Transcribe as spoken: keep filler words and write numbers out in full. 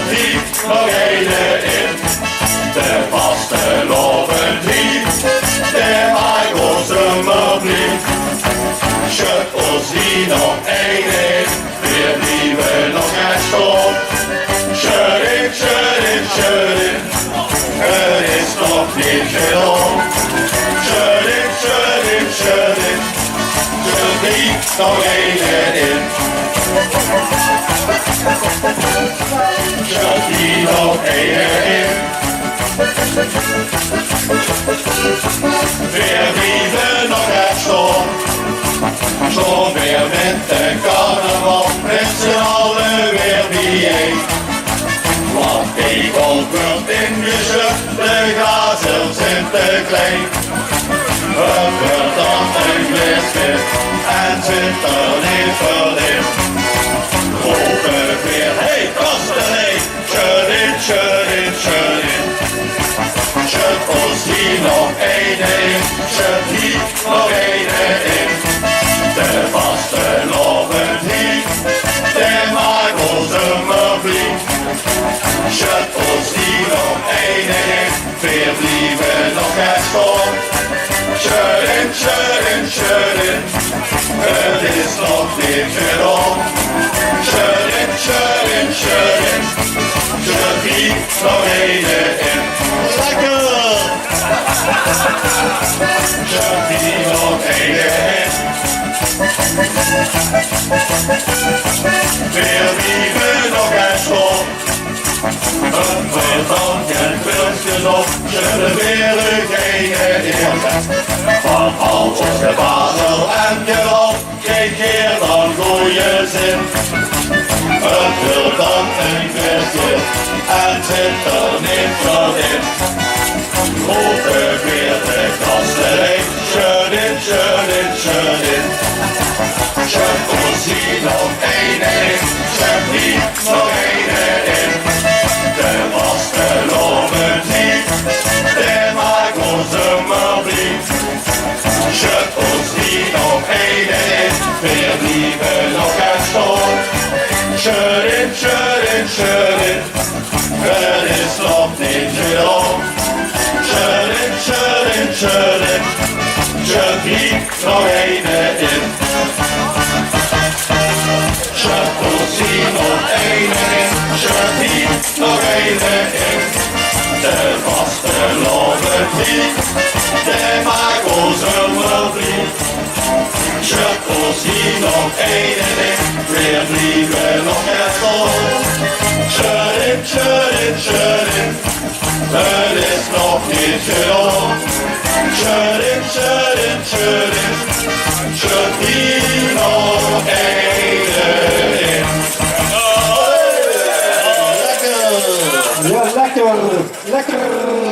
Hiet nog eine in. De vastelaovend hiet, dae maak ós ummer blie. Sjut ós hie nog eine in, veer blieve nog get staon. Sjut in, sjut in, sjut in, 't is nog neet gedaon. Sjut in, sjut in, sjut in, sjut hie nog eine in. Sjut hie nog eine in. Veer blieve nog get staon. Staon veer mit de carnaval, mit z'n alle weer bie-ein. Want Eekholt weurt ingesjut, de gazels zeen te klein. 't Weurt dan ein fieske en zit d'r neet väöl in. Rope veer: hey, kastelein, sjut in, sjut in, sjut in. Sjut ós hie nog eine in, sjut hie nog eine in. De vastelaovend hiet, dae maak ós ummer blie. Sjut ós hie nog eine in, veer blieve nog get staon. Sjut in, sjut in, sjut in, 't is nog neet gedaon. Sjut in, sjut in, sjut in, sjut hie nog eine in. Lekker! Sjut hie nog eine in. Veer blieve nog get staon. Ummer dan get pulskes op, sjut veer eine in. Van al ós gebazel en geral krieg geer dan gooje zin. 't Weurt dan ein fieske en zit d'r neet väöl in. Rope veer de kastelein: sjut in, sjut in, sjut in. Sjut ós hie nog eine in, sjut hie nog eine in. De vastelaovend hiet, dae maak ós ummer blie. Sjut ós hie nog eine in, veer blieve nog get staon. Sjut in, sjut in, sjut in, 't is nog neet gedaon. Sjut in, sjut in, sjut in, sjut hie nog eine in. Sjut ós hie nog eine in, sjut hie nog eine in. De vastelaovend hiet, dae maak ós ummer blie. Sjut ós hie nog eine in, veer blieve nog get staon. Sjut in, sjut in, sjut in, 't is nog neet gedaon. Sjut in, sjut in, sjut in, sjut hie nog eine in. Lekker! Jao, lekker! Lekker!